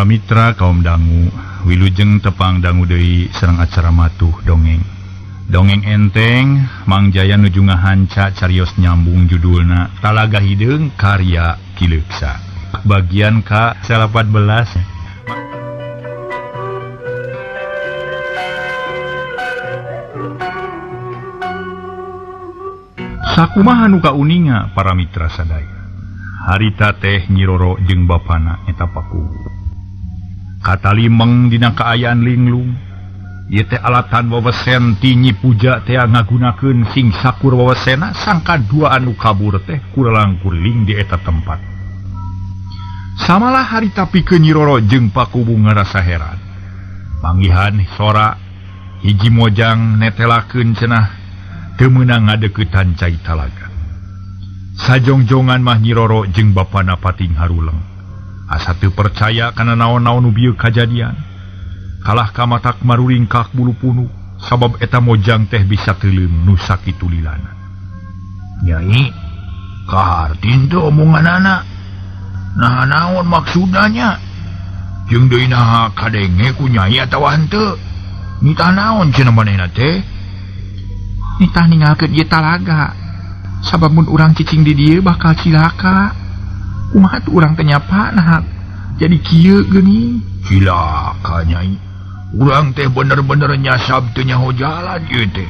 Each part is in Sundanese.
Para mitra kaum dangu wilujeng tepang dangu deui sareng acara matuh dongeng. Dongeng enteng Mang Jaya nuju ngahanca carios nyambung judulna Talaga Hideung karya Ki Leuksa. Bagian ka 14. Sakumaha nu kauninga para mitra sadaya. Harita teh Nyi Roro jeung bapana eta Pakuwu. Katalimeng dina kaayaan linglung. Ieu teh alatan wewesen ti Nyi Puja teh ngagunakeun sing sakur wewesena sangka dua anu kabur teh kurlang-kurling di eta tempat. Samalah harita pikeun Nyi Roro jeung Pakuwu ngarasa heran. Manggihan sora hiji mojang netelakeun cenah teu meunang ngadeuketan cai talaga. Sajongjongan mah Nyi Roro jeung bapana pating haruleng. Asa teu percaya kana naon-naon nu bieu kajadian. Kalah ka matak maruringkak bulu punuk sabab eta mojang teh bisa teuleum nu sakitu lilana. Nyai, kahartin teu omonganana. Nah naon maksudna nya? Jeung deui naha kadenge ku nyai atawa henteu? Nitah naon cenah manehna teh? Nitah ninggalkeun ieu talaga. Sabab mun urang cicing di dieu bakal cilaka. Kumaha tuh urang teh nyapa nah jadi kieu geuning. Cilaka nyai. Urang teh bener-bener nyasab teu nyaho jalan ieu teh.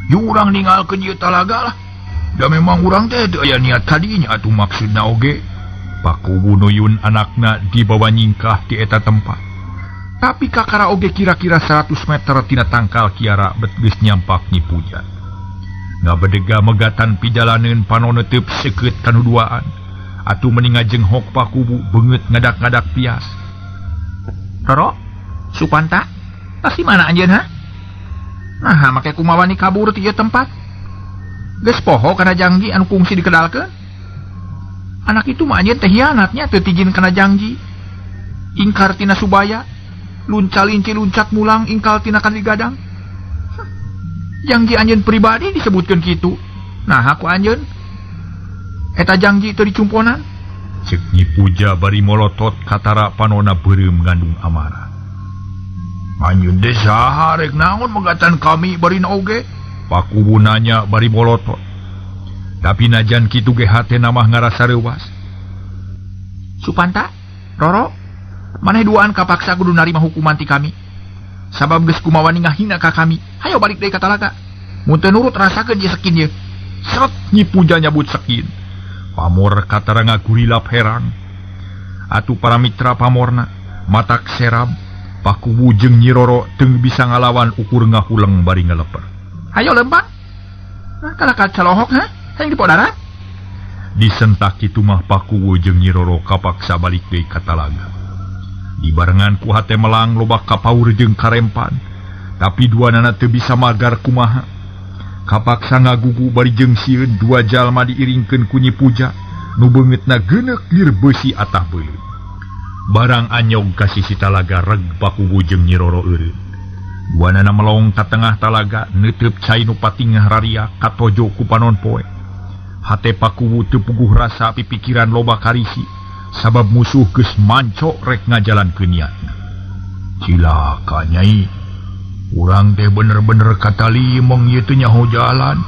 Jeung urang ninggalkeun ieu talaga lah. Da memang urang teh teu aya niat kadinya atuh maksudna oge. Pakuwu nuyun anakna dibawa nyingkah di eta tempat. Tapi kakara oge kira-kira 100 meter tina tangkal kiara bet geus nyampak Nyi Puja. Ngabedega megatan pijalaneun panon neuteub seukeut kanu duaan. Atuh meni ngajenghok Pakuwu beungeut ngadak-ngadak pias. Roro, Supanta, pasti mana anjeun ha? Nah, make kumawani kabur ti ieu tempat. Geus poho kana jangji anu kungsi dikedalkeun. Anak itu mah anjeun teh hianatnya teu tijin kana jangji. Ingkar tina Subaya, lunca-linci luncat mulang ingkal tina Kaligadang. Jangji anjeun pribadi disebutkeun kitu. Nah, aku anjeun eta jangji teu dicumponan. Ceuk Nyi Puja bari molotot katara panona beureum ngandung amarah. Anjeun teh saha rek naon megatan kami bari oge? Pakuwu nanya bari molotot. Tapi najan kitu ge hatena mah ngarasa reuwas. Supanta, Roro, maneh duaan kapaksa kudu narima hukuman ti kami. Sabab geus kumawani ngahina ka kami. Hayo balik deui ka talaga. Mun teu nurut rasakeun ieu sekin ieu. Seret Nyi Puja nyabut sekin. Pamor katara ngagurilap herang. Atuh para mitra pamorna matak serab Pakuwu jeung Nyi Roro teu bisa ngalawan ukur ngahuleng bari ngaleper. Hayo lempang. Nah, kalah ka calohok ha? Hayang dipodaran. Disentak kitu mah Pakuwu jeung Nyi Roro kapaksa balik deui ka talaga. Dibarengan ku hate melang loba kapaur jeung karempan. Tapi duanana teu bisa magar kumaha. Kapaksa ngagugu bari jeung sieun dua jalma diiringkeun ku Nyi Puja nu beungeutna geuneuk lir beusi atah beuleum. Barang anyog ka sisi talaga reg Pakuwu jeung Nyi Roro eureun. Duanana melong ka tengah talaga neuteub cai nu patingah raria katojo ku panon poe. Hate Pakuwu teu puguh rasa pipikiran loba karisi sabab musuh geus manco rek ngajalankeun niatna. Cilaka nyai. Urang teh bener-bener katalimeng ieu teh nyaho jalan.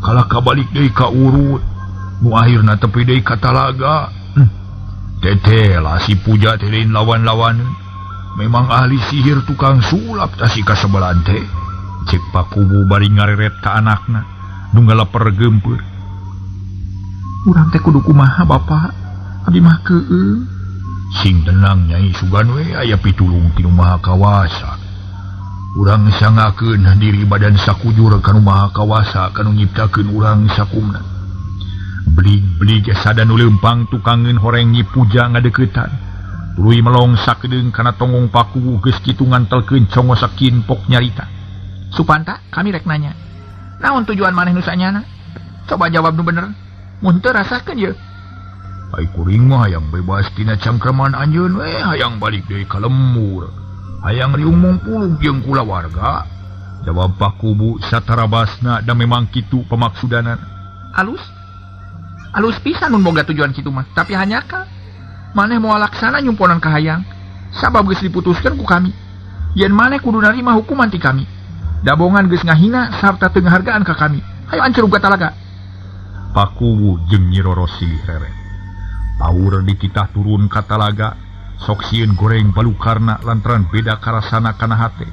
Kalah kabalik deui ka urut. Nu akhirna tepi deui ka talaga. Teteh lah si Puja teh lain lawan-lawaneun. Memang ahli sihir tukang sulap tah si kasebelan teh. Cek Pakuwu bari ngareret ka anakna nu ngaleper geumpeur. Urang teh kudu kumaha Bapak? Abi mah keueung. Sing tenang nyai, sugan we aya pitulung ti Nu Maha Kawasa. Urang sangakeun diri badan sakujur ka Nu Maha Kawasa kanu nyiptakeun urang sakumna. Blig-blig sada nu leumpang tukangeun horeng Nyi Puja ngadeuketan. Tuluy melong sakedeung kana tonggong Pakuwu geus kitu ngantelkeun congo sakin pok nyarita. Supanta, kami rek nanya. Naon tujuan maneh nu sanyana? Coba jawab nu bener. Mun teu rasakeun ieu. Ai kuring mah hayang bebas tina cangkraman anjeun we, hayang balik deui ka lembur. Hayang riung mungpulug jeung kulawarga. Jawab Pakuwu satarabasna da memang kitu pamaksudanana. Alus. Alus pisan mun boga tujuan kitu mah, tapi hanya ka Maneh moal laksana nyumponan kahayang. Sabab geus diputuskeun ku kami. Yen maneh kudu narima hukuman ti kami. Dabongan geus ngahina sarta teu ngahargaan ka kami. Hayu ancerug ka talaga. Pakuwu jeung Nyi Roro silih reret. Paur dititah turun ka talaga, sok sieun goreng balukarna lantaran beda karasana kana hate.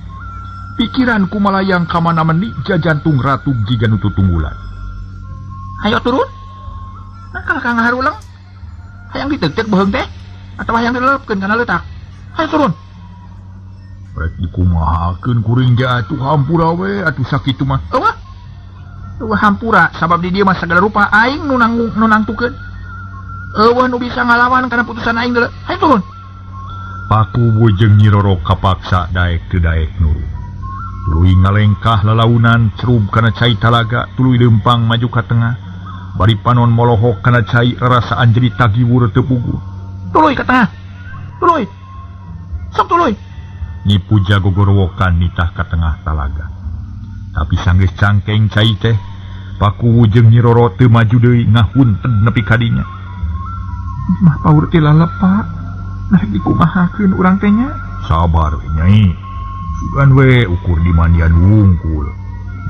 Pikiran kumalayang ka mana meuni jajantung ratu jiga nu tutunggulan. Hayo turun. Nah kalah ka ngaharulang. Hayang ditetek beuheung teh atawa hayang dilelepkeun kana leutak. Hayo turun. Rek dikumahakeun kuring ge atuh hampura we atuh sakitu mah. Eueuh. Eueuh hampura sabab di dieu mah sagala rupa aing nu nangtukeun. Eueuh nu bisa ngalawan kana putusan aing deuleu. Hayo turun. Pakuwu jeung Nyi Roro kapaksa daek teu daek nurut. Tuluy ngalengkah lalaunan cerub kana cai talaga, tuluy leumpang maju ka tengah. Bari panon molohok kana cai rarasaan jadi tagiwur teu puguh. Tuluy ka tengah. Tuluy. Sok tuluy. Nyi Puja gogorowokan nitah ka tengah talaga. Tapi sanggeus cangkeng cai teh, Pakuwu jeung Nyi Roro teu maju deui ngahunten nepi ka dinya. Mah paur teh lalepa. Nah dikumahakeun urang teh nya? Sabar we Nyai. Sugan we ukur di mandian wungkul.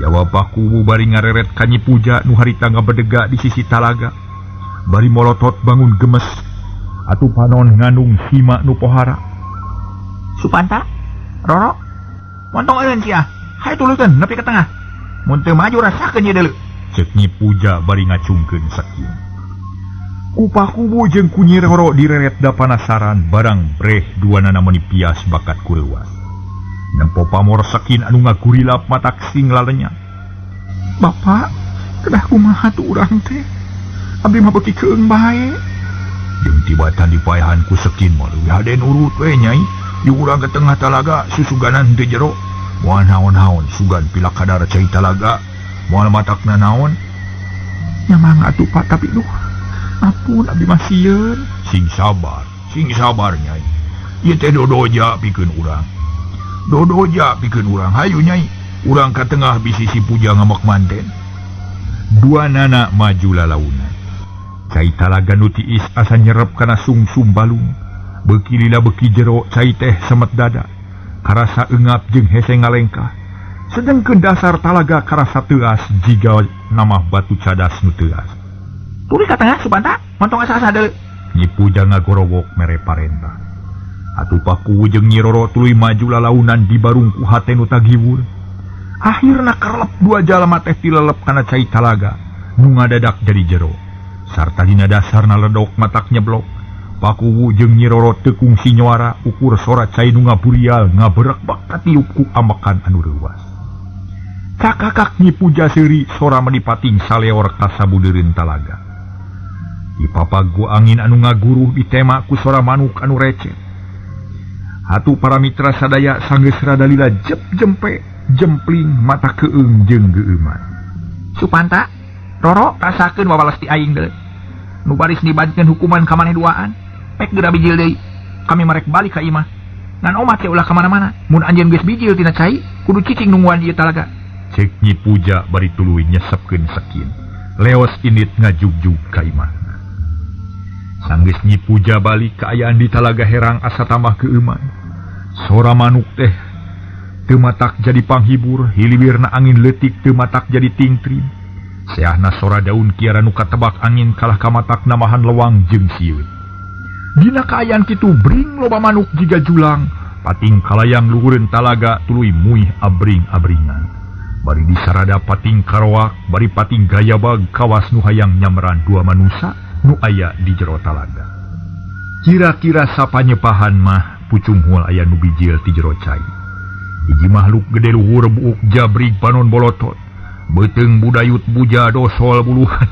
Jawab Pakuwu bari ngareret ka Nyi Puja nu harita ngabedega di sisi talaga. Bari molotot bangun gemes. Atuh panon ngandung sima nu pohara. Supanta, Roro, montong eureun sia. Hayu tuluykeun nepi ka tengah. Mun teu maju rasakeun ieu deuleu. Ceuk Nyi Puja bari ngacungkeun sakieu. Ku Pakuwu jeung ku Nyi Roro direret da panasaran barang breh duanana meuni pias bakat ku leuwas. Nempo pamor sakin anu ngagurilap matak sing lalenya. Bapak, kedah kumaha tuh urang teh? Abdi mah beuki keung bae. Jeung tibatan dipaehan ku sekin mah leuwih hade nurut we Nyai. Di urang ke tengah talaga susuganan teu jero. Moal naon-naon sugan pilak kadar cai talaga. Moal matakna naon. Nya mangga atuh Pak, tapi duh. Ampun abdi mah sieun. Sing sabar Nyai. Ieu teh dodoja pikeun urang. Dodoja pikeun urang. Hayu Nyai, urang ka tengah bisi si Puja ngamak manten. Dua nana maju lalaunan. Cai talaga nu tiis asa nyerep kana sungsum balung. Beuki lila beuki jero cai teh semet dada. Karasa eungap jeung hese ngalengkah. Sedengkeun dasar talaga karasa teuas jiga namah batu cadas nu teuas. Tuluy ka tengah Supanta, montong asa-asa deuleu. Nyi Puja ngagorowok mere parentah. Atuh Pakuwu jeung Nyi Roro tuluy maju lalaunan di barung ku hate nu tagiwur. Akhirna kerlep dua jalma teh tilelep kana cai talaga nu ngadadak jadi jero. Sarta dina dasarna ledok matak nyeblok. Pakuwu jeung Nyi Roro teu kungsi nyuara ukur sora cai nu ngaburial ngaberak bak katiup ku ambekan anu reuwas. Kakakak Nyi Puja seuri sora meuni pating saleor ka sabudeureun talaga. Dipapagu angin anu ngaguruh ditema ku sora manuk anu receh. Hatu para mitra sadaya sanggeus rada lila jep jempe jempling mata keung jeung geueuman. Supanta, Roro rasakeun wawalas ti aing deui. Nu baris dibadikeun hukuman ka maneh duaan. Pek geura bijil deui. Kami marek balik ka imah. Ngan omat teh ulah ka mana-mana. Mun anjeun geus bijil tina cai, kudu cicing nungguan ieu talaga. Cek Nyi Puja bari tuluy nyesepkeun sakin. Leos indit ngajugjug ka imah. Sanggeus Nyi Puja balik kaayaan di talaga herang asa tambah keueuman. Sora manuk teh teu matak jadi panghibur, hiliwirna angin leutik teu matak jadi tingtrim. Seahna sora daun kiara nu katebak angin kalah kamatak namahan lewang jeung sieun. Dina kaayaan kitu bring loba manuk jiga julang, pating kalayang luhureun talaga tuluy muih abring-abringan. Bari disarada pating karoak, bari pating gayabag kawas nu hayang nyamran dua manusa nu aya di jero talaga. Kira-kira sapanyepahan mah pucunghul aya nu bijil ti jero cai. Hiji makhluk gede luhur buuk jabrig panon bolotot. Beuteung budayut buja dosol buluhan.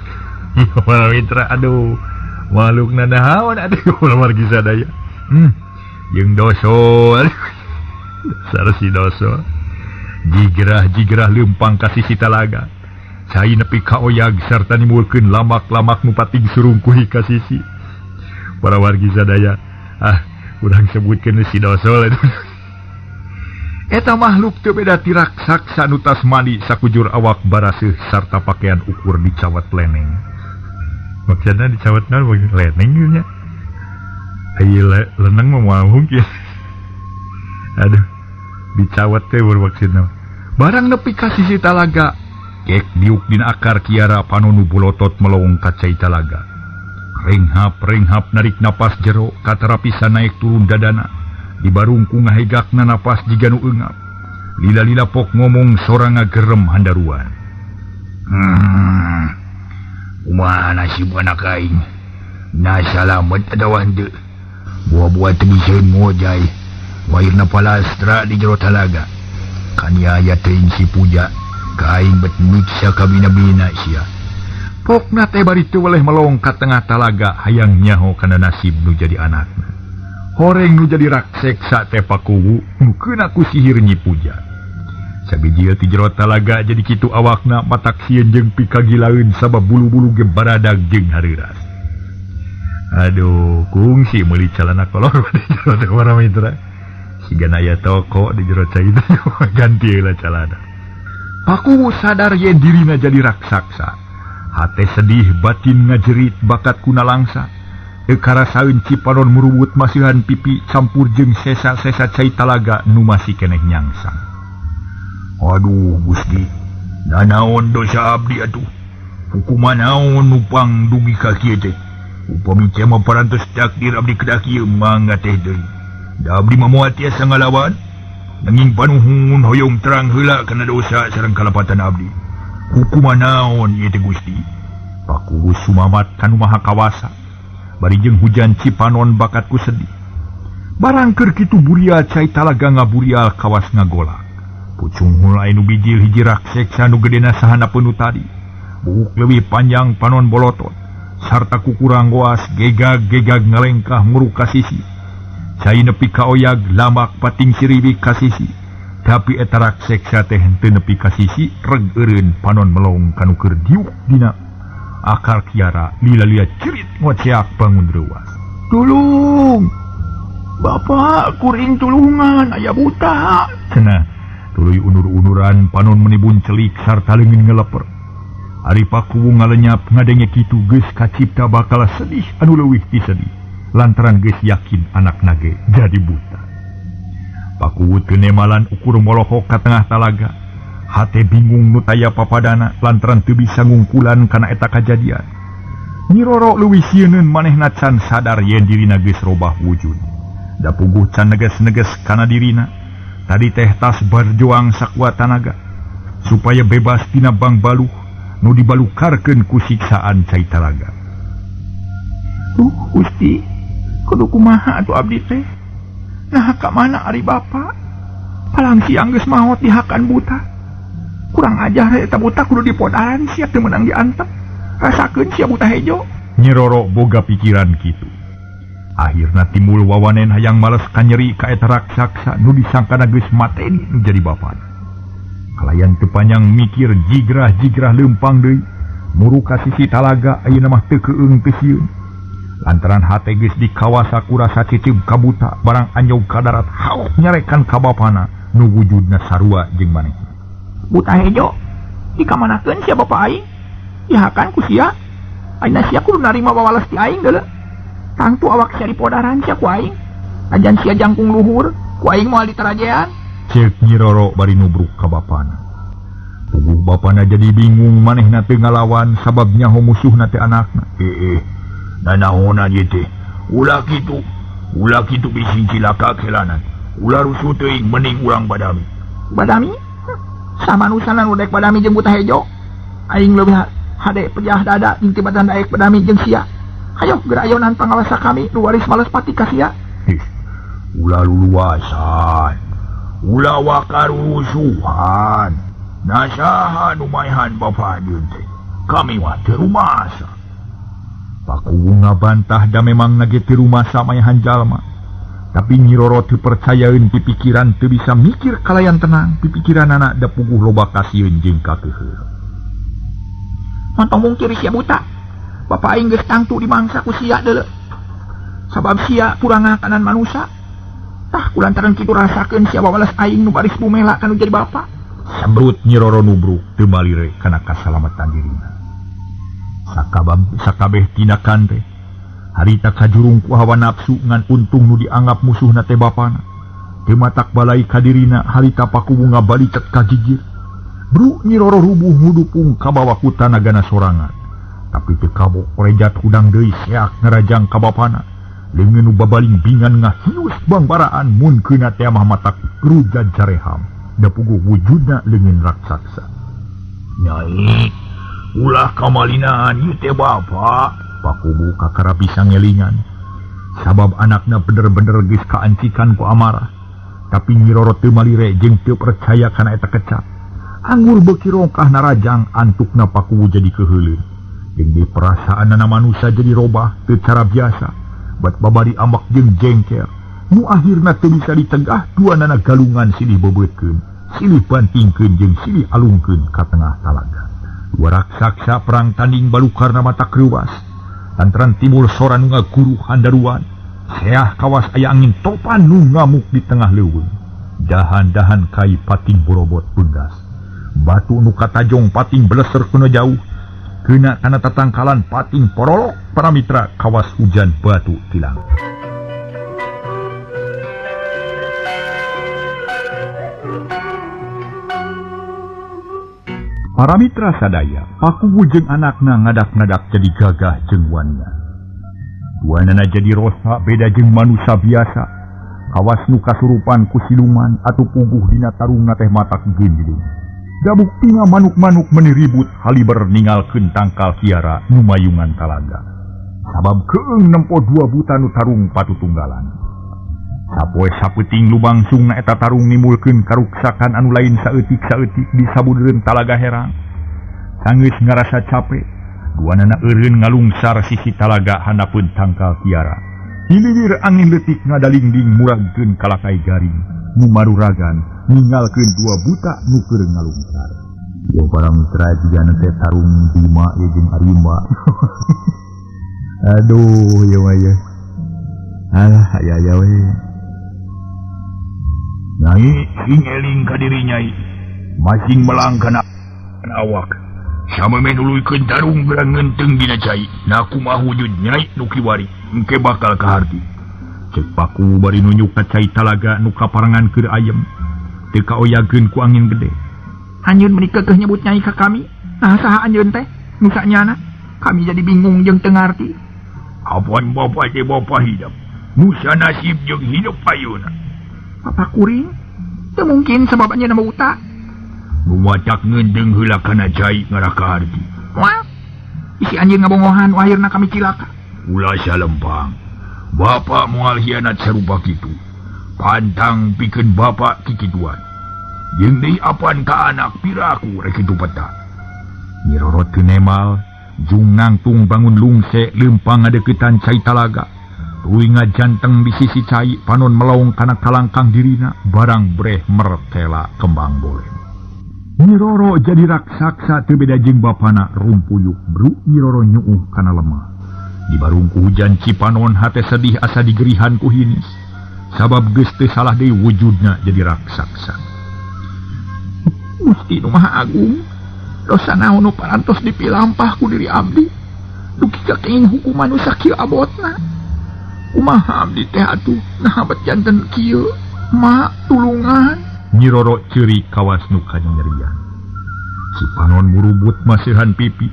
Para mitra aduh, makhluk nanahaon atuh wargi sadaya. Jeung dosol. Dasar si dosol. Jigrah-jigrah leumpang ka sisi talaga. Cai nepi ka oyag sarta nimbulkeun lamak-lamak nu pating surungkuhi ka sisi. Para wargi sadaya, urang sebutkeun si dosol eta. Eta makhluk teu beda ti raksasa nu tas mandi sakujur awak baraseuh sarta pakaian ukur dicawat leneng. Maksudna dicawat naon leneng nya. Ayo leneng mah moal mungkin. Aduh, dicawat teh maksudna. Barang nepi ka sisi talaga, kek diuk dina akar kiara panon nu bolotot melong ka cai talaga. Renghap-renghap narik napas jero katara pisan naik turun dadana. Dibarungku ngahegakna napas jiga nu eungap. Lila-lila pok ngomong sora ngagerem handaruan. Kumaha nasib anak aing? Nah salamet atawa henteu? Buah-buah teu bisa ngojay. Wairna palastra di jero talaga. Kaniaya teuing si Puja. Ka aing bet nyiksa kabina-bina sia. Pokna teh bari teu weleh melong ka tengah talaga hayang nyaho kana nasib nu jadi anakna. Horeng nu jadi rakseksa teh Pakuwu nu keuna ku sihir Nyi Puja. Sabijil ti jero talaga jadi kitu awakna matak sieun jeung pikagilaeun sabab bulu-bulu ge baradag jeung hareuras. Aduh, kungsi meuli calana kolor di jero teh para mitra. Sigana aya toko di jero cai teh ganti heula calana. Pakuwu sadar yen dirina jadi raksasa. Hate sedih batin ngajerit bakat kuna langsa. Teu karasaeun cipanon muruwut masihan pipi campur jeung sesa-sesa cai talaga nu masih keneh nyangsang. Aduh Gusti, nanaon dosa abdi atuh? Hukuman naon nu pang dugi ka kieu teh? Upami teh mah parantos takdir abdi kedah kieu mangga teh deui. Da abdi mah moal tiasa ngalawan. Nanging panuhun hoyong terang heula kana dosa sareng kalepatan abdi. Hukuman naon ieu teh Gusti? Pakuwu sumamat ka Nu Maha Kawasa. Bari jeung hujan cipanon bakat ku sedih. Barang keur kitu burial cai talaga ngaburial kawas ngagolak. Pucunghul aya nu bijil hiji rakseksa nu gedena sahanapeun nu tadi. Buuk leuwih panjang panon bolotot. Sarta kukurang goas gegag-gegag ngalengkah muruk ka sisi. Cai nepi ka oyag lamak pating siriwik ka sisi. Tapi eta rakseksa teh henteu nepi ka sisi reg eureun panon melong kanu keur diuk dina akar kiara lila-lila cerit ngoceak bangun reuas. Tulung! Bapak kuring tulungan aya buta. Cenah tuluy unur-unuran panon menibun celik sarta leungeun ngeleper. Ari Pakuwu ngalenyap ngadenge kitu geus kacipta bakal sedih anu leuwih ti sedih lantaran geus yakin anakna ge jadi buta. Pakuwu teu nemalan ukur molohok ka tengah talaga. Hate bingung nu taya papadana lantaran teu bisa ngungkulan kana eta kajadian. Nyi Roro leuwih sieuneun manehna can sadar yen dirina geus robah wujud. Da puguh can neges-neges kana dirina. Tadi teh tas berjuang sakuat tanaga supaya bebas tina bangbaluh nu dibalukarkeun ku siksaan cai talaga. Duh Gusti, kudu kumaha atuh abdi teh? Nah ka mana ari bapa? Palang siang geus maot dihakan buta. Kurang ajar eta buta kudu dipodaran sia teu meunang diantep. Rasakeun sia buta hejo. Nyi Roro boga pikiran kitu. Akhirna timbul wawanen hayang males kanyeri ka eta raksasa nu disangkana geus mateni nu jadi bapana. Kalayan teu panjang mikir jigrah-jigrah leumpang deui, muru ka sisi talaga ayeuna mah teu keung teu sieun. Lantaran hate geus dikawasa ku rasa cicib ka buta barang anjog ka darat hauk nyarekan ka bapana nu wujudna sarua jeung manehna. Buta hejo, dikamanakeun sia bapa aing? Dihakan ku sia. Ayeuna sia kudu narima wawales ti aing deuleu. Tangtu awak sia dipodaran sia ku aing. Ajan sia jangkung luhur, ku aing moal ditarajean. Ceuk Nyi Roro bari nubruk ka bapana. Puguh bapana jadi bingung manehna teu ngalawan sabab nyaho musuhna teh anakna. Nanaonan ieu teh? Ulah kitu. Ulah kitu bising cilaka kelanan. Ulah rusuh teuing mending urang badami. Badami? Samanusana nu dek badami jeung buta hejo. Aing leuwih hade pejah dada jeung tibatan daek badami jeung sia. Hayo geura ayonan pangawasa kami nu waris males pati ka sia. Ih, ulah luluasan. Ulah wakarusuhan. Nasaha nu maehan bapa anjeun teh? Kami mah teu rumasa. Pakuwu ngabantah da memang nage teu rumasa maehan jalma. Tapi Nyi Roro teu percayaeun pipikiran teu bisa mikir kalayan tenang. Pipikiranana da puguh loba kasieun jeung kakeuheuh. Montong mungkir sia buta. Bapa aing geus tangtu dimangsa ku sia deuleu. Sabab sia kurangakanan manusa. Tah kulantaran kitu rasakeun sia wawales aing nu baris bumela kanu jadi bapa. Sambrut Nyi Roro nubruk teu malire kana kasalamatan dirina. Sakabeh tindakan teh Harita kajurung ku hawa nafsu ngan untung nu dianggap musuhna teh bapana. Teu matak balai kadirina harita Pakuwu ngabalicet ka gigir. Bru Nyi Roro rubuh ngudupung kabawa ku tanagana sorangan. Tapi teu kabok rejat hudang deui seak ngarajang ka bapana. Leungeun nu babaling bingan ngahius bangbaraan mun keuna teh mah matak rujad jareham. Da puguh wujudna leungeun raksasa. Nyai, ulah kamalinaan ieu teh bapa. Pakuwu kakara bisa ngelingan. Sabab anakna bener-bener geus kaancikan ku amarah. Tapi Nyi Roro teu malire jeung teu percaya kana eta kecap. Anggur beuki rongkah narajang antukna Pakuwu jadi keheuleun. Jeung di perasaanana manusia jadi robah teu cara biasa. Bat babari ambak jeung jengker. Nu akhirna teu bisa ditegah duanana galungan silih bebeutkeun, silih bantingkeun jeung silih alungkeun ka tengah talaga. Dua raksasa perang tanding balukarna mata kreuwas. Lantaran timbul sora nu ngaguruh handaruan. Seah kawas aya angin topan nu ngamuk di tengah leuweung. Dahan-dahan kai pating borobot punggas. Batu nu katajong pating beleser kuna jauh. Kena kana tatangkalan pating porolok para mitra kawas hujan batu tilang. Para mitra sadaya, Pakuwu jeung anakna ngadak-ngadak jadi gagah jeung wanina. Duanana jadi rosa beda jeung manusia biasa. Kawas nu kasurupan ku siluman atuh puguh dina tarungna teh matak genjling. Da buktina manuk-manuk meuni ribut haliber ningalkeun tangkal kiara nu mayungan talaga. Sabab keung nempo dua buta nu tarung patutunggalan. Sapoe sapeuting lumangsungna eta tarung nimulkeun karuksakan anu lain saeutik-saeutik di sabudereun talaga herang. Sanggeus ngarasa cape, duanana eureun ngalungsar sisi talaga handapeun tangkal kiara. Hiliwir angin leutik ngadalingding muragkeun kalakai garing nu maruragan ninggalkeun dua buta nu keur ngalungsar. Yo para mitra jigana teh tarung Bima ye jeung Arimba. Aduh ieu mah ye. Alah aya-aya we. Nyai sing eling ka diri nyai. Masing melang kana awak. Sameme nuluykeun tarung geura ngeunteung dina cai. Na kumaha wujud nyai nu kiwari engke bakal kaharti. Cek Pakuwu bari nunjuk ka cai talaga nu kaparengan keur ayem. Teu kaoyageun ku angin gede. Anjeun meuni keukeuh nyebut nyai ka kami. Nah saha anjeun teh? Nu sanyana? Kami jadi bingung jeung teu ngarti. Apan bapa teh bapa hidup. Musa nasib jeung hidup ayeuna. Papa kuring? Teu mungkin sabab anjeunna buta. Nu matak ngeundeung heula kana cai ngarah kaharti. Moal. Isi anjeun ngabongohan akhirna kami cilaka. Ulah salempang. Bapa moal hianat sarupa kitu. Pantang pikeun bapa kikituan. Jeung deui apan ka anak piraku rek kitu peta. Nyi Roro teu nemal, jung nangtung bangun lungse leumpang ngadeuketan cai talaga. Tuluy ngajanteng di sisi cai panon melong kana kalangkang dirina barang breh mertela kembang bolen. Nyi Roro jadi raksasa teu beda jeung bapana rumpuyuk bru Nyi Roro nyuuh kana lemah. Di barungku hujan Cipanon hate sedih asa digerihan ku hinis. Sabab geus teu salah deui wujudna jadi raksasa. Gusti nu Maha Agung, dosa naon nu parantos dipilampah ku diri abdi? Dugi ka kenging hukuman nu sakieu abotna. Kumaha abdi teh atuh naha bet janten kieu? Ma tulungan. Nyi Roro ceurik kawas nu kanyerian. Cipanon murubut masihan pipi.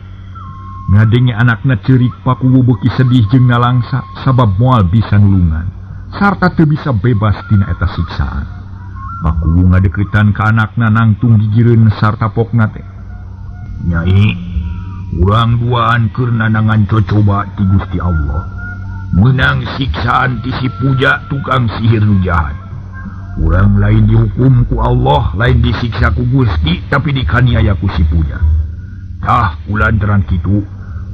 Ngadenge anakna ceurik Pakuwu beuki sedih jeung nalangsa sabab moal bisa nulungan sarta teu bisa bebas tina eta siksaan. Pakuwu ngadeuketan ka anakna nangtung gigireun sarta pokna teh. Nyai, urang duaan keur nanangan cocoba ti Gusti Allah. Meunang siksaan ti si puja tukang sihir nu jahat. Urang lain dihukum ku Allah, lain disiksa ku Gusti, tapi dikaniaya ku si puja. Tah kulantaran kitu,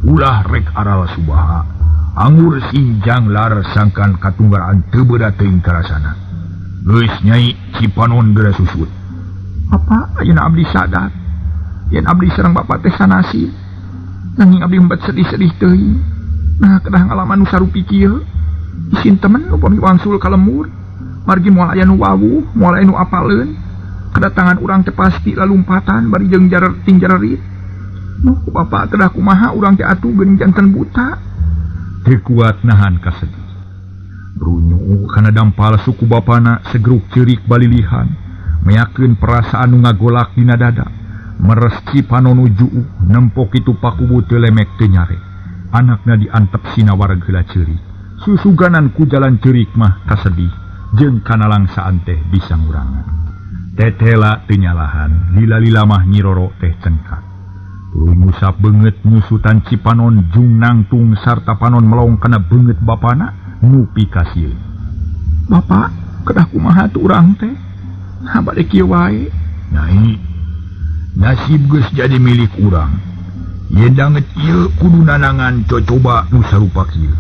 ulah rek aral subaha. Anggur sinjang lar sangkan katunggaraan teu beura teuing karasana. Geus nyai Cipanon geura susut. Apa ayeuna abdi sadar yen abdi sareng bapa teh sanasi. Nanging abdi embat sedih-sedih teuing. Nah kedah ngalaman nu sarupi kieu. Isin temen upami wangsul ka lemur. Margi moal aya nu wawuh, moal aya nu apaleun. Kedatangan urang teh pasti lalumpatan bari jeung jarer ting jarerit. Nuh ku bapa kedah kumaha urang teh atuh geuning janten buta. Teu kuat nahan kasedih. Runyu kana dampal suku bapana segruk ceurik balilihan, meyakeun perasaan nu ngagolak dina dada. Meres Cipanon nu juuh nempo kitu Pakuwu teu lemek teu nyare. Anakna diantep sina wareg heula ceurik. Susuganan ku jalan ceurik mah kasedih jeung kanalangsaan teh bisa ngurangan. Tetela teu nyalahan, lila-lila mah Nyi Roro teh cengkat. Tuluy ngusap beungeut nyusutan Cipanon jung nangtung sarta panon melong kana beungeut bapana nu pikasieun. Bapak, kedah kumaha tuh urang teh? Nah, bade kieu wae. Nyai, nasib geus jadi milik urang. Yen danget ieu kudu nanangan cocoba nu sarupa kieu.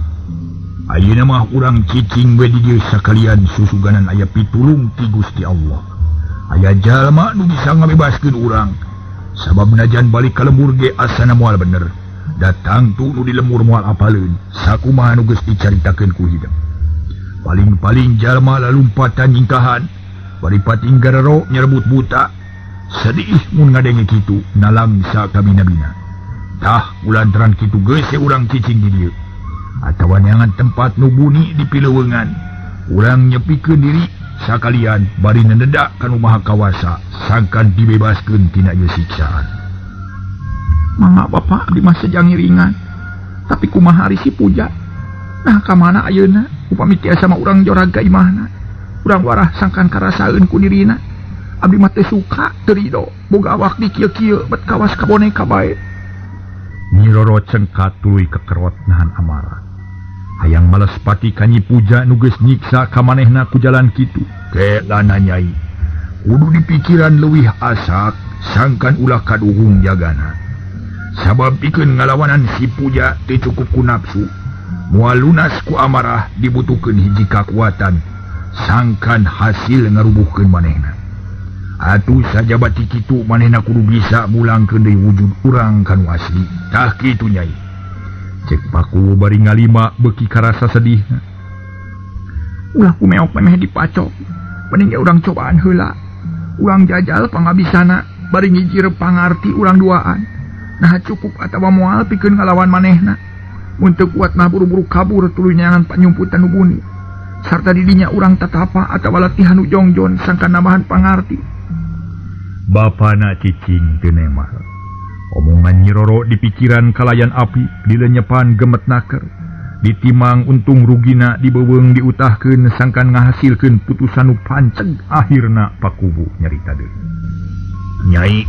Ayeuna mah urang cicing we di dieu sakalian susuganan aya pitulung ti Gusti Allah. Aya jalma nu bisa ngabebaskeun urang. Sabab najan balik ka lembur ge asana moal bener. Datang tu nu di lembur moal apaleun, sakumaha nu geus dicaritakeun ku hidep. Paling-paling jalma lalumpatan nyingkahan, bari pating garero nyerebut buta. Sedih mun ngadenge kitu nalangsa kabina-bina. Tah kulantaran kitu geus urang cicing di dieu. Atawa neangan tempat nu buni di pileuweungan. Urang nyepikeun diri sakalian bari nenedak ka nu Maha Kawasa sangkan dibebaskeun tina ieu siksaan. Mangga Bapak abdi mah sejang ngiringan. Tapi kumaha ari si Puja? Nah ka mana ayeuna? Upami tiasa mah urang jorag ka imahna. Urang warah sangkan karasaeun ku dirina. Abdi mah teu suka teu rido boga awak di kieu-kieu bet kawas ka boneka bae. Nyi Roro cengkat tuluy kekerot nahan amarah. Hayang males pati ka Nyi Puja nu geus nyiksa ka manehna ku jalan kitu. Kelana Nyai, kudu dipikiran leuwih asak sangkan ulah kaduhung jagana. Sabab pikeun ngalawanan si Puja teu cukup ku nafsu, moal lunas ku amarah dibutuhkeun hiji kakuatan sangkan hasil ngarubuhkeun manehna. Atuh sajabati kitu manehna kudu bisa mulangkeun deui wujud urang kanu asli. Tah kitu Nyai. Cek Paku bari ngalima beuki karasa sedihna. Ulah ku meok memeh dipacok. Mending ge urang cobaan heula. Urang jajal pangabisana bari ngijir pangarti urang duaan. Nah cukup atawa moal pikeun ngalawan manehna. Mun teu kuat mah buru-buru kabur tuluy neangan panyumputan nu buni. Sarta didinya urang tatapa atawa latihan nu jongjon sangkan nambahan pangarti. Bapana cicing teu nemah. Omongan Nyi Roro di pikiran kalayan api, dilenyepan gemet naker. Ditimang untung rugina dibeuweung diutahkeun sangkan ngahasilkeun putusan nu panceg akhirna Pakuwu nyarita deui. Nyai,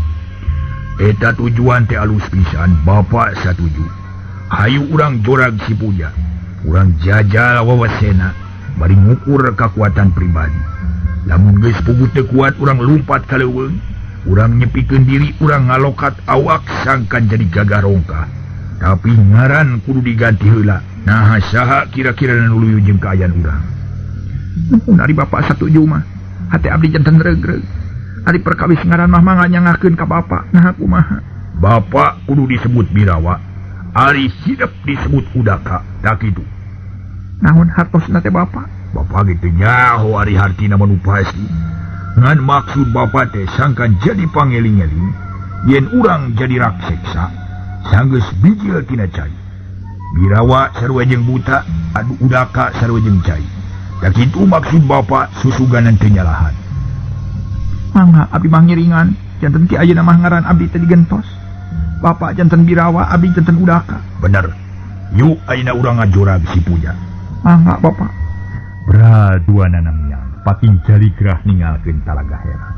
eta tujuan teh alus pisan, Bapak satuju. Hayu urang jorag si Puja. Urang jajal wawasena bari ngukur kakuatan pribadi. Lamun geus puguh teu kuat urang lumpat ka leuweung. Urang nyepikeun diri, urang ngalokat awak sangkan jadi gagah rongkah. Tapi ngaran kudu diganti heula. Nah saha kira-kira nu luyu jeung kaayaan urang. Nuhun ari Bapak satuju mah. Hate abdi janten regreg. Ari perkawis ngaran mah mangga nyangakeun ka Bapak. Nah kumaha? Bapak kudu disebut Birawa. Ari hidep disebut Udaka. Tak kitu. Naon hartosna teh Bapak? Bapak ge teu nyaho ari hartina mah nu pasti. Ngan maksud Bapak teh sangkan jadi pangeling-eling yen urang jadi rakseksa sanggeus bijil tina cai. Birawa sarua jeung buta, adu Udaka sarua jeung cai. Tak kitu maksud Bapak susuganan teu nyalahan. Mangga abdi mah ngiringan, janten ki ayeuna mah ngaran abdi teh digentos. Bapak janten Birawa, abdi janten Udaka. Bener. Yuk ayeuna urang ngajorag si Puja. Mangga Bapak. Bra dua nanamnya. Pating jaligrah ningalkeun talaga heran.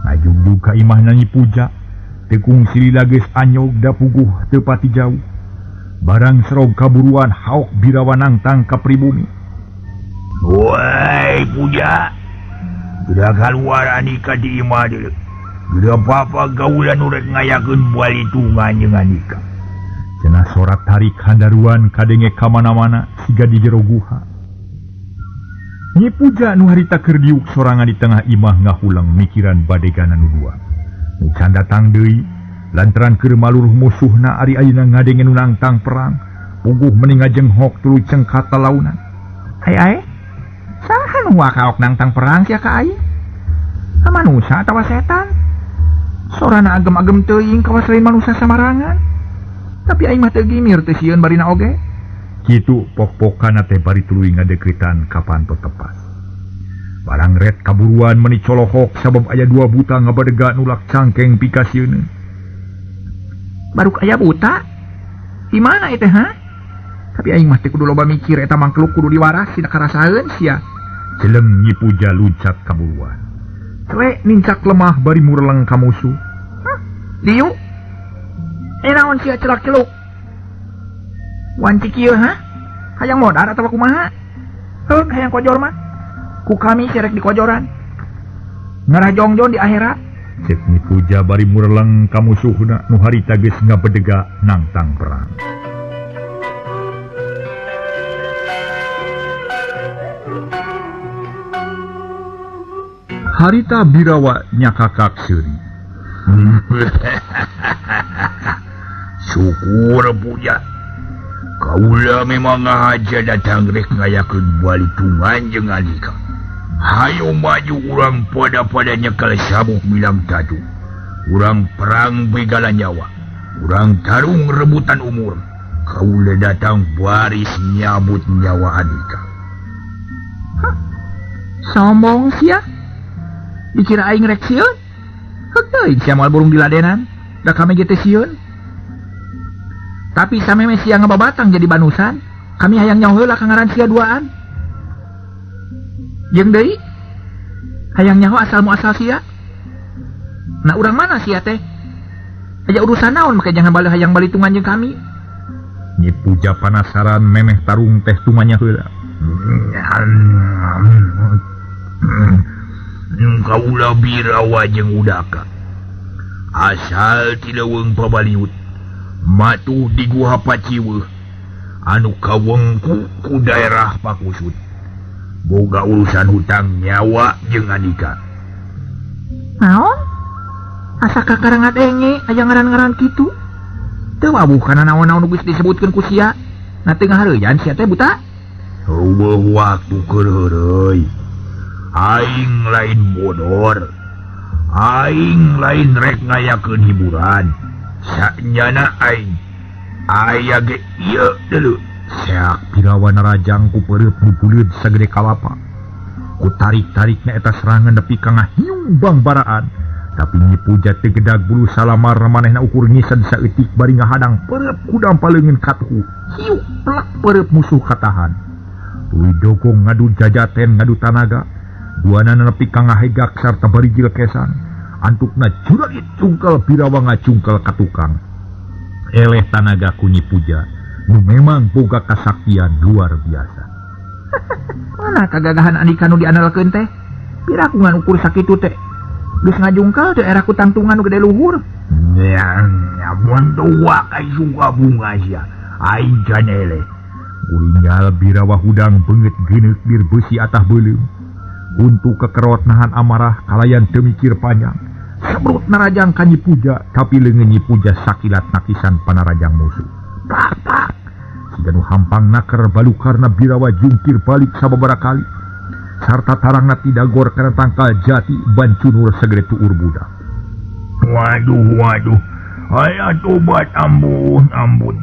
Ngajugjug ka imahna Nyi Puja, teu kungsi lila geus anyog da puguh teu pati jauh. Barang serog kaburuan haok Birawa nangtang ka pribumi. Woi Puja, geura kaluar Anika di imah deui. Geura papa gaulan nu rek ngayakeun balitungan jeung Anika. Cenah sorak tarik handaruan kadenge ka mana-mana siga di jero guha. Nyi Puja nu harita keur diuk sorangan di tengah imah ngahulang mikiran badegana nu dua. Nu can datang deui lantaran keur maluruh musuhna ari ayeuna ngadenge nu nangtang perang. Puguh meni ngajenghok tuluy cengkat talaunan. Ai ai. Saha nu wakaok nangtang perang sia ka aing? Manusa atawa setan? Sorana agem-agem teuing kawas lain manusa samarangan. Tapi aing mah teu gimir teu sieun barina oge. Kitu pok-pokana teh bari tuluy ngadeuketan ka panto tepas. Barang ret kaburuan meni colohok sabab aya dua buta ngabadega nulak cangkeng pikasieun. Baruk aya buta? Di mana itu ha? Tapi aing mah teh kudu loba mikir eta mangkluk kudu diwaras sina karasaeun sia. Celeng Nyi Puja luncat kaburuan. Clek nincak lemah bari mureleng ka musuh. Hah? Liu? Eh naon sia celak-celuk? Wanci kieu ha? Hayang modar atawa kumaha? Heuh hayang kojor mah. Ku kami serek di kojoran. Ngarah jongjon di akhirat. Cek Nyi Puja bari mureleng ka musuhna nu harita geus ngabedega nangtang perang. Harita Birawa nyakakak seuri. Syukur Puja. Kaula memang ngahaja datang rek ngayakeun balitungan jeung Andika. Hayo maju urang pada-pada nyekel sabuk bilang tatu. Urang perang begala nyawa. Urang tarung rebutan umur. Kaula datang baris nyabut nyawa Andika. Hah? Sombong sia? Dikira aing rek sieun? Heuk teuing sia moal burung diladenan. Da kami ge teh sieun. Tapi sameme sia ngababatang jadi banusan, kami hayang nyaho heula ka ngaran sia duaan. Jeung deui hayang nyaho asal muasal sia. Nah urang mana sia teh? Aya urusan naon make jangan balik hayang balitungan jeung kami? Nyi Puja panasaran memeh tarung teh tumanya heula. Kaula Birawa jeung Udaka. Asal ti leuweung Pabaliut. Matuh di Guha Paciweuh anu kawengku ku daerah Pakusut. Boga urusan hutang nyawa jeung Andika. Naon? Asa kakara ngadenge aya ngaran-ngaran kitu. Teu wawuh kana naon-naon nu geus disebutkeun ku sia. Na teu ngahareuyan sia teh buta. Eueuh waktu keur heureuy. Aing lain bodor. Aing lain rek ngayakeun hiburan. Sanyana aing aya ge ieu deuleu. Seak Birawa narajang ku peureup bubuleud sagede kalapa. Ku tarik-tarikna eta serangan nepi ka ngahiung bangbaraan. Tapi Nyi Puja teu gedag bulu salamar manehna ukur ngised saeutik bari ngahadang peureup kudam paleungeun katuhu. Hiuk plak peureup musuh katahan. Tuluy dogong ngadu jajaten ngadu tanaga. Duanana nepi ka ngahegak sarta barijil kesan. Antukna juragit cungkel Birawa ngacungkel ka tukang. Eleh tanaga ku Nyi Puja nu memang boga kasaktian luar biasa. Mana kagagahan Andika nu diandalkeun teh? Piraku ngan ukur sakitu teh. Geus ngajungkel teh era ku tangtungan nu gede luhur. Nya mun tua kai suka bunga sia. Aing can eleh. Uringgal Birawa hudang beungeut geuneuk bir beusi atah beuleum. Untuk kekerot nahan amarah kalayan teu mikir panjang. Sebrut narajang ka Nyi Puja, tapi leungeun Nyi Puja sakilat nakisan panarajang musuh. Tak tak. Siga nu hampang naker balukarna Birawa jungkir balik sababaraha kali. Sarta tarangna tidagor kana tangkal jati bancunur sagede tuur budak. Waduh waduh. Aya tobat ampun ampun.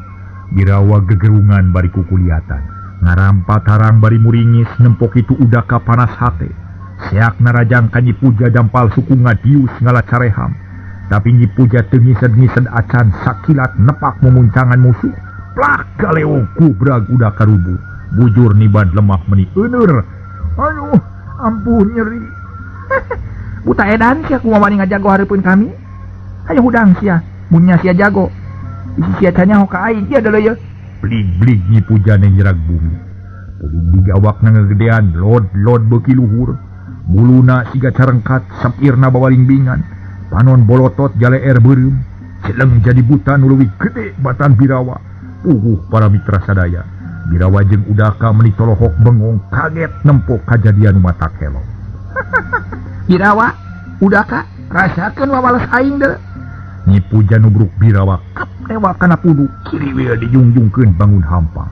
Birawa gegerungan bari kukuliatan. Ngarampa tarang bari muringis nempok itu udaka panas hate. Seak narajang ka Nyi Puja dampal suku ngadius ngalacareham. Tapi Nyi Puja teu ngised-ngised acan sakilat nepak memuncangan musuh. Plak galeo kubrag udaka rubuh. Bujur niban lemah meni euneur. Aduh, ampun nyeri. Buta edan sia kumaha wani ngajago hareupeun kami? Hayo hudang sia, mun nya sia jago. Isi sia can nyaho ka aing ieu deuleu yeuh. Blig-blig Nyi Puja nyerag bumi. Puling awakna ngagedean lod-lod beuki luhur. Buluna siga carengkat, sapirna bawalingbingan. Panon bolotot jaleer beureum. Celeng jadi buta nu leuwih gede batan Birawa. Puguh para mitra sadaya. Birawa jeung Udaka meni tolohok bengong kaget nempo kajadian nu matak helo. Birawa, Udaka, rasakeun wawales aing deuleu. Nyi Puja nubruk Birawa kap tewak kana pudu, kiri we dijungjungkeun bangun hampang.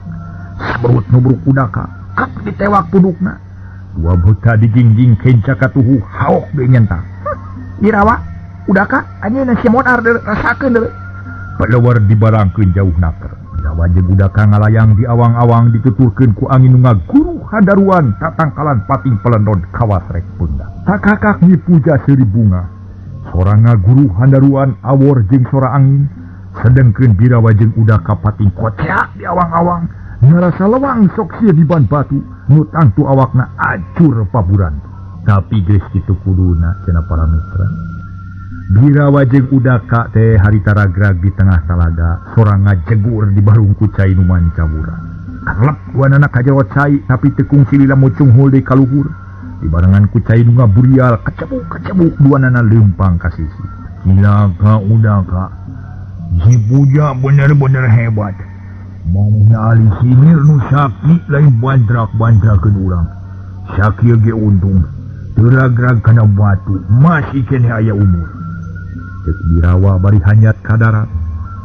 Sabrut nubruk Udaka, kap ditewak pudukna. Dua buta dijingjing kenca katuhu haok deui nyentak. Birawa, Udaka, anjeunna sia modar deuleu, rasakeun deuleu. Palewar dibarangkeun jauh naker. Birawa jeung Udaka ngalayang di awang-awang dituturkeun ku angin nu ngaguru handaruan tatangkalan pating pelendon kawas rek pundak. Takakak Nyi Puja seuri bunga. Sora ngaguru handaruan awor jeung sora angin. Sedengkeun Birawa jeung Udaka pating koceak di awang-awang. Ngarasa lewang sok sia di ban batu nu tangtu awakna acur paburan. Tapi geus kitu kuduna cenah para mitra. Birawa jeung Udaka teh harita ragrag di tengah talaga, sora ngajegur di barung ku cai nu mancawura. Karlep duanana ka jero cai tapi teu kungsi lila mucunghul deui ka luhur. Dibarengan ku cai nu ngaburial kacebuk-kacebuk duanana leumpang ka sisi. Cilaka Udaka. Si Puja bener-bener hebat. Mauna ahli sihir nu sakti lain bantrak-bantrakeun urang. Sakieu ge untung teu ragrag kana batu, masih keneh aya umur. Cek Birawa bari hanyat ka darat.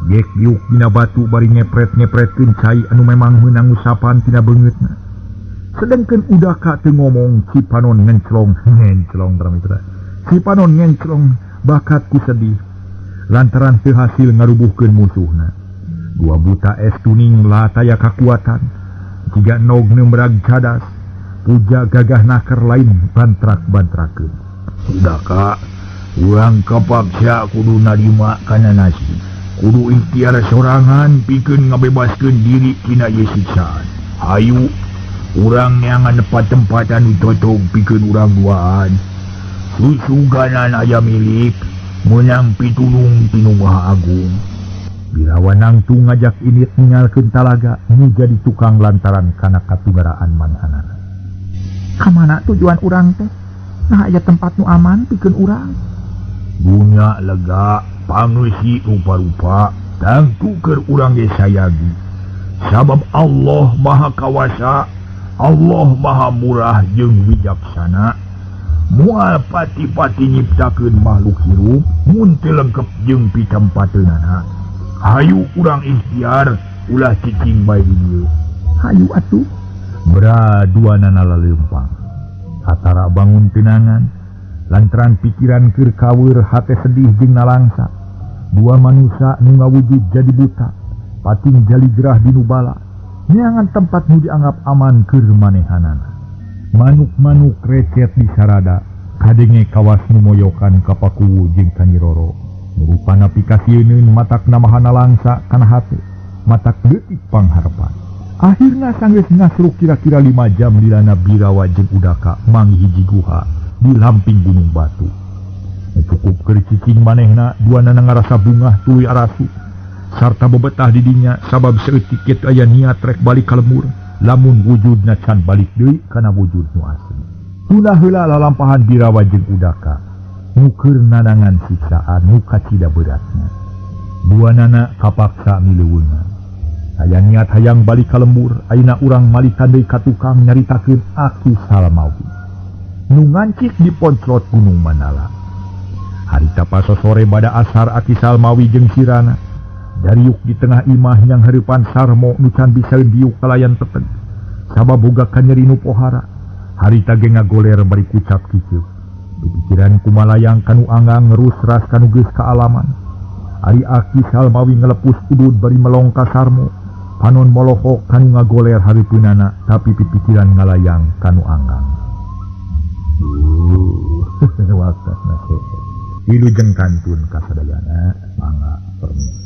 Gek diuk dina batu bari ngepret-ngepretkeun cai anu memang meunang usapan tina beungeutna. Sedengkeun Udaka teu ngomong, Cipanon ngenclong, ngenclong para mitra. Cipanon ngenclong bakat ku sedih lantaran teu hasil ngarubuhkeun musuhna. Dua buta es tuning lataya kakuatan, jiga nog nembrag cadas, Puja gagah naker lain bantrak-bantrakeun. Udaka, urang kapaksa kudu narima kana nasib. Kudu ikhtiar sorangan pikeun ngabebaskeun diri tina ieu siksaan. Hayu urang neangan tempat-tempat anu cocok pikeun urang duaan. Susuganan aya milik meunang pitulung ti Nu Maha Agung. Birawa nangtung ngajak init ninggalkeun talaga nu jadi tukang lantaran kana katunggaraan manhanana. Kamana tujuan urang teh? Nah aya tempat nu aman pikeun urang. Dunya lega, pangeusi rupa-rupa, tangtu keur urang ge sayagi. Sabab Allah Maha Kawasa, Allah Maha Murah jeung Wijaksana. Moal pati-pati nyiptakeun makhluk hirup mun teu lengkep jeung pitempateunana. Hayu urang ikhtiar ulah cicing bae di dieu. Hayu atuh. Bra duanana laleumpang. Hatara bangun tenangan lantaran pikiran keur kaweur hate sedih jeung nalangsa. Dua manusia nu ngawujud jadi buta, pating jaligrah di nu bala. Neangan tempat nu dianggap aman keur manehanana. Manuk-manuk recet di sarada, kadenge kawas nu moyokan ka Pakuwu jeung ka Nyi Roro. Rupana pikasieun matak namahana langsa kana hate, matak leutik pangharepan. Akhirna sanggeus ngasruk kira-kira 5 jam lilana Birawa jeung Udaka manggih hiji guha di lamping gunung batu. Cukup keur cicing manehna duanana ngarasa bungah tuluy arasu sarta bebetah di dinya sabab saeutik kitu aya niat rek balik ka lembur lamun wujudna can balik deui kana wujud nu asli. Tuna heula lalampahan Birawa jeung Udaka nu keur nanangan siksaan nu kacida beratna. Duanana kapaksa mileuweungan. Aya niat hayang balik ka lembur, ayeuna urang malikan deui ka tukang nyaritakeun Aki Salmawi nu ngancik di ponclot Gunung Manala. Harita pasosore bada asar Aki Salmawi jeung Sirana dariuk di tengah imah yang hareupan Sarmo nu can bisa diuk kalayan teteg sabab boga kanyeri nu pohara. Harita ge ngagoler bari kucap kieu. Pikiran kumalayang kanu anggang ngerus ras kanu geus kaalaman. Ari Aki Salmawi ngelepus udud bari melong ka Sarmo. Panon molohok kanu ngagoler hareupeunana tapi pipikiran ngalayang kanu anggang. Wakasna wilujeng kantun kasadayana mangga permios.